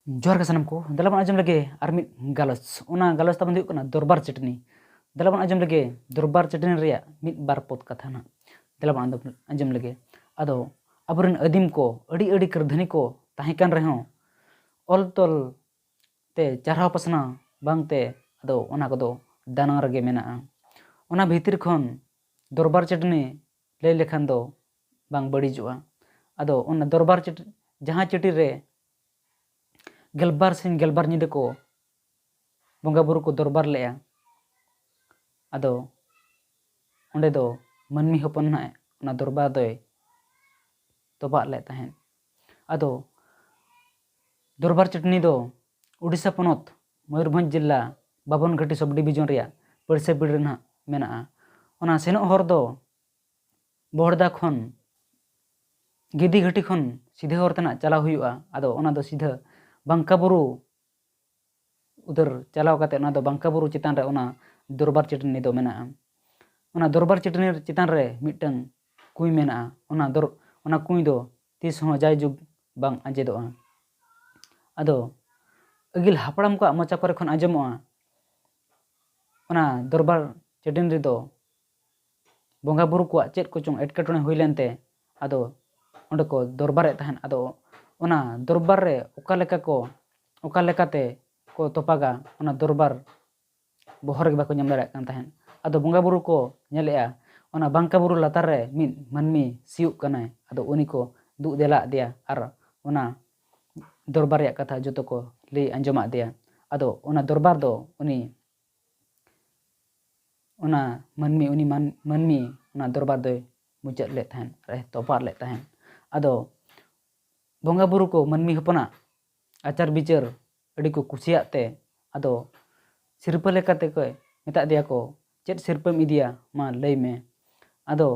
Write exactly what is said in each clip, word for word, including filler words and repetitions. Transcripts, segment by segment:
ᱡᱚᱦᱟᱨ ᱜᱮ ᱥᱟᱱᱟᱢ ᱠᱚ, ᱫᱮᱞᱟ ᱵᱚᱱ ᱟᱸᱡᱚᱢ ᱞᱮᱜᱮ ᱟᱨ ᱢᱤᱫ ᱜᱟᱞᱚᱪ᱾ ᱚᱱᱟ ᱜᱟᱞᱚᱪ ᱛᱟᱵᱚᱱ ᱫᱚ ᱦᱩᱭᱩᱜ ᱠᱟᱱᱟ ᱫᱚᱨᱵᱟᱨ ᱪᱟᱹᱴᱱᱤ᱾ ᱫᱮᱞᱟ ᱵᱚᱱ ᱟᱸᱡᱚᱢ ᱞᱮᱜᱮ ᱫᱚᱨᱵᱟᱨ ᱪᱟᱹᱴᱱᱤ ᱨᱮᱭᱟᱜ ᱢᱤᱫ ᱵᱟᱨ ᱯᱚᱫ ᱠᱟᱛᱷᱟ ᱱᱟᱜ᱾ ᱫᱮᱞᱟ ᱵᱚᱱ ᱟᱸᱡᱚᱢ, ᱟᱸᱡᱚᱢ ᱞᱮᱜᱮ᱾ ᱟᱫᱚ ᱟᱵᱚᱨᱮᱱ ᱟᱹᱫᱤᱢ ᱠᱚ ᱟᱹᱰᱤ ᱟᱹᱰᱤ ᱠᱟᱹᱨᱫᱷᱟᱹᱱᱤ ᱠᱚ ᱛᱟᱦᱮᱸ ᱠᱟᱱ ᱨᱮᱦᱚᱸ, ᱚᱞ ᱛᱚᱞ ᱛᱮ ᱪᱟᱨᱦᱟᱣ ᱯᱟᱥᱱᱟᱣ ᱵᱟᱝᱛᱮ ᱟᱫᱚ ᱚᱱᱟ ᱠᱚᱫᱚ ᱫᱟᱱᱟᱝ ᱨᱮᱜᱮ ᱢᱮᱱᱟᱜᱼᱟ᱾ ᱚᱱᱟ ᱵᱷᱤᱛᱤᱨ ᱠᱷᱚᱱ ᱫᱚᱨᱵᱟᱨ ᱪᱟᱹᱴᱱᱤ ᱞᱟᱹᱭ ᱞᱮᱠᱷᱟᱱ ᱫᱚ ᱵᱟᱝ ᱵᱟᱹᱲᱤᱡᱚᱜᱼᱟ᱾ ᱟᱫᱚ ᱚᱱᱟ ᱫᱚᱨᱵᱟᱨ ᱪᱟᱹᱴ-, ᱡᱟᱦᱟᱸ ᱪᱟᱹᱴᱤ ᱨᱮ ᱜᱮᱞᱵᱟᱨ ᱥᱤᱧ ᱜᱮᱞᱵᱟᱨ ᱧᱤᱫᱟᱹ ᱠᱚ ᱵᱚᱸᱜᱟ ᱵᱩᱨᱩ ᱠᱚ ᱫᱚᱨᱵᱟᱨ ᱞᱮᱜᱼᱟ, ᱟᱫᱚ ᱚᱸᱰᱮ ᱫᱚ ᱢᱟᱹᱱᱢᱤ ᱦᱚᱯᱚᱱ ᱱᱟᱜ ᱚᱱᱟ ᱫᱚᱨᱵᱟᱨ ᱫᱚᱭ ᱛᱚᱯᱟᱜ ᱞᱮᱫ ᱛᱟᱦᱮᱸᱫ᱾ ᱟᱫᱚ ᱫᱚᱨᱵᱟᱨ ᱪᱟᱹᱴᱱᱤ ᱫᱚ ᱩᱰᱤᱥᱟ ᱯᱚᱱᱚᱛ, ᱢᱚᱭᱩᱨᱵᱷᱚᱸᱡᱽ ᱡᱤᱞᱟ, ᱵᱟᱵᱚᱱ ᱜᱷᱟᱹᱴᱤ ᱥᱚᱵᱽ ᱰᱤᱵᱷᱤᱡᱚᱱ ᱨᱮᱭᱟᱜ ᱯᱟᱹᱲᱥᱟᱹ ᱯᱤᱲ ᱨᱮ ᱱᱟᱜ ᱢᱮᱱᱟᱜᱼᱟ᱾ ᱚᱱᱟ ᱥᱮᱱᱚᱜ ᱦᱚᱨ ᱫᱚ ᱵᱚᱦᱚᱲᱫᱟ ᱠᱷᱚᱱ, ᱜᱤᱫᱤ ᱜᱷᱟᱹᱴᱤ ᱠᱷᱚᱱ ᱥᱤᱫᱷᱟᱹ ᱦᱚᱨ ᱛᱮ ᱱᱟᱜ ᱪᱟᱞᱟᱣ ᱦᱩᱭᱩᱜᱼᱟ᱾ ᱟᱫᱚ ᱚᱱᱟ ᱫᱚ ᱥᱤᱫᱷᱟᱹ ᱵᱟᱝᱠᱟ ᱵᱩᱨᱩ ᱩᱫᱷᱟᱹᱨ ᱪᱟᱞᱟᱣ ᱠᱟᱛᱮ, ᱚᱱᱟ ᱫᱚ ᱵᱟᱝᱠᱟ ᱵᱩᱨᱩ ᱪᱮᱛᱟᱱ ᱨᱮ ᱚᱱᱟ ᱫᱚᱨᱵᱟᱨ ᱪᱟᱹᱴᱱᱤ ᱫᱚ ᱢᱮᱱᱟᱜᱼᱟ᱾ ᱚᱱᱟ ᱫᱚᱨᱵᱟᱨ ᱪᱟᱹᱴᱱᱤ ᱪᱮᱛᱟᱱ ᱨᱮ ᱢᱤᱫᱴᱟᱝ ᱠᱩᱸᱭ ᱢᱮᱱᱟᱜᱼᱟ᱾ ᱚᱱᱟ ᱫᱚᱨ-, ᱚᱱᱟ ᱠᱩᱸᱭ ᱫᱚ ᱛᱤᱥ ᱦᱚᱸ ᱡᱟᱭᱡᱩᱜᱽ ᱵᱟᱝ ᱟᱸᱡᱮᱫᱚᱜᱼᱟ᱾ ᱟᱫᱚ ᱟᱹᱜᱤᱞ ᱦᱟᱯᱲᱟᱢ ᱠᱚᱣᱟᱜ ᱢᱚᱪᱟ ᱠᱚᱨᱮ ᱠᱷᱚᱱ ᱟᱸᱡᱚᱢᱚᱜᱼᱟ, ᱚᱱᱟ ᱫᱚᱨᱵᱟᱨ ᱪᱟᱹᱴᱱᱤ ᱨᱮᱫᱚ ᱵᱚᱸᱜᱟ ᱵᱩᱨᱩ ᱠᱚᱣᱟᱜ ᱪᱮᱫ ᱠᱚᱪᱚᱝ ᱮᱴᱠᱮᱴᱚᱬᱮ ᱦᱩᱭ ᱞᱮᱱᱛᱮ ᱟᱫᱚ ᱚᱸᱰᱮ ᱠᱚ ᱫᱚᱨᱵᱟᱨᱮᱫ ᱛᱟᱦᱮᱸᱫ᱾ ᱟᱫᱚ ᱚᱱᱟ ᱫᱚᱨᱵᱟᱨ ᱨᱮ ᱚᱠᱟ ᱞᱮᱠᱟ ᱠᱚ, ᱚᱠᱟ ᱞᱮᱠᱟᱛᱮ ᱠᱚ ᱛᱚᱯᱟᱜᱟ, ᱚᱱᱟ ᱫᱚᱨᱵᱟᱨ ᱵᱚᱦᱚᱨ ᱜᱮ ᱵᱟᱠᱚ ᱧᱟᱢ ᱫᱟᱲᱮᱭᱟᱜ ᱠᱟᱱ ᱛᱟᱦᱮᱸᱫ᱾ ᱟᱫᱚ ᱵᱚᱸᱜᱟ ᱵᱩᱨᱩ ᱠᱚ ᱧᱮᱞᱮᱜᱼᱟ, ᱚᱱᱟ ᱵᱟᱝᱠᱟ ᱵᱩᱨᱩ ᱞᱟᱛᱟᱨ ᱨᱮ ᱢᱤᱫ ᱢᱟᱹᱱᱢᱤ ᱥᱤᱭᱳᱜ ᱠᱟᱱᱟᱭ᱾ ᱟᱫᱚ ᱩᱱᱤ ᱠᱚ ᱫᱩᱜ ᱫᱮᱞᱟ ᱟᱫᱮᱭᱟ ᱟᱨ ᱚᱱᱟ ᱫᱚᱨᱵᱟᱨ ᱨᱮᱭᱟᱜ ᱠᱟᱛᱷᱟ ᱡᱚᱛᱚ ᱠᱚ ᱞᱟᱹᱭ ᱟᱸᱡᱚᱢᱟᱫ ᱫᱮᱭᱟ᱾ ᱟᱫᱚ ᱚᱱᱟ ᱫᱚᱨᱵᱟᱨ ᱫᱚ ᱩᱱᱤ ᱚᱱᱟ ᱢᱟᱹᱱᱢᱤ, ᱩᱱᱤ ᱢᱟᱹᱱ-, ᱢᱟᱹᱱᱢᱤ ᱚᱱᱟ ᱫᱚᱨᱵᱟᱨ ᱫᱚᱭ ᱢᱩᱪᱟᱹᱫ ᱞᱮᱫ ᱛᱟᱦᱮᱸᱫ, ᱟᱨᱮ ᱛᱚᱯᱟᱜ ᱞᱮᱫ ᱛᱟᱦᱮᱸᱫ᱾ ᱟᱫᱚ ᱵᱚᱸᱜᱟ ᱵᱩᱨᱩ ᱠᱚ ᱢᱟᱹᱱᱢᱤ ᱦᱚᱯᱚᱱᱟᱜ ᱟᱪᱟᱨ ᱵᱤᱪᱟᱹᱨ ᱟᱹᱰᱤ ᱠᱚ ᱠᱩᱥᱤᱭᱟᱜ ᱛᱮ, ᱟᱫᱚ ᱥᱤᱨᱯᱟᱹ ᱞᱮᱠᱟᱛᱮ ᱠᱚ ᱢᱮᱛᱟᱫ ᱫᱮᱭᱟ ᱠᱚ, "ᱪᱮᱫ ᱥᱤᱨᱯᱟᱹᱢ ᱤᱫᱤᱭᱟ, ᱢᱟ ᱞᱟᱹᱭ ᱢᱮ?" ᱟᱫᱚ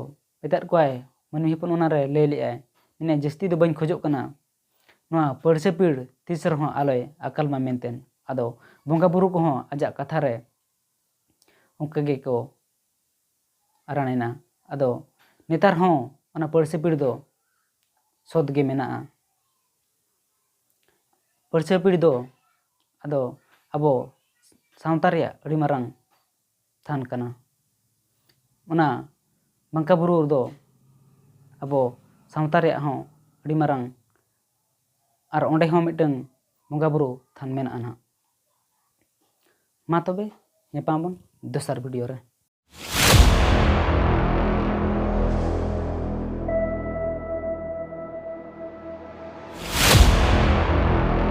ᱢᱮᱛᱟᱫ ᱠᱚᱣᱟᱭ ᱢᱟᱹᱱᱢᱤ ᱦᱚᱯᱚᱱ, ᱚᱱᱟᱨᱮ ᱞᱟᱹᱭ ᱞᱮᱫᱼᱟᱭ, ᱢᱮᱱᱮ, "ᱡᱟᱹᱥᱛᱤ ᱫᱚ ᱵᱟᱹᱧ ᱠᱷᱚᱡᱚᱜ ᱠᱟᱱᱟ, ᱱᱚᱣᱟ ᱯᱟᱹᱲᱥᱟᱹ ᱯᱤᱲ ᱛᱤᱥ ᱨᱮᱦᱚᱸ ᱟᱞᱚᱭ ᱟᱠᱟᱞ ᱢᱟ" ᱢᱮᱱᱛᱮ᱾ ᱟᱫᱚ ᱵᱚᱸᱜᱟ ᱵᱩᱨᱩ ᱠᱚᱦᱚᱸ ᱟᱡᱟᱜ ᱠᱟᱛᱷᱟ ᱨᱮ ᱚᱱᱠᱟ ᱜᱮᱠᱚ ᱨᱟᱲᱮᱱᱟ᱾ ᱟᱫᱚ ᱱᱮᱛᱟᱨ ᱦᱚᱸ ᱚᱱᱟ ᱯᱟᱹᱲᱥᱤ ᱯᱤᱲ ᱫᱚ ᱥᱚᱛ ᱜᱮ ᱢᱮᱱᱟᱜᱼᱟ᱾ ᱯᱟᱹᱲᱪᱷᱟᱹ ᱯᱤᱲ ᱫᱚ ᱟᱫᱚ ᱟᱵᱚ ᱥᱟᱶᱛᱟ ᱨᱮᱭᱟᱜ ᱟᱹᱰᱤ ᱢᱟᱨᱟᱝ ᱛᱷᱟᱱ ᱠᱟᱱᱟ᱾ ᱚᱱᱟ ᱵᱟᱝᱠᱟ ᱵᱩᱨᱩ ᱨᱮᱫᱚ ᱟᱵᱚ ᱥᱟᱶᱛᱟ ᱨᱮᱭᱟᱜ ᱦᱚᱸ ᱟᱹᱰᱤ ᱢᱟᱨᱟᱝ ᱟᱨ ᱚᱸᱰᱮ ᱦᱚᱸ ᱢᱤᱫᱴᱟᱝ ᱵᱚᱸᱜᱟ ᱵᱩᱨᱩ ᱛᱷᱟᱱ ᱢᱮᱱᱟᱜᱼᱟ ᱱᱟᱦᱟᱜ᱾ ᱢᱟ ᱛᱚᱵᱮ ᱧᱟᱯᱟᱢ ᱟᱵᱚᱱ ᱫᱚᱥᱟᱨ video ᱨᱮ᱾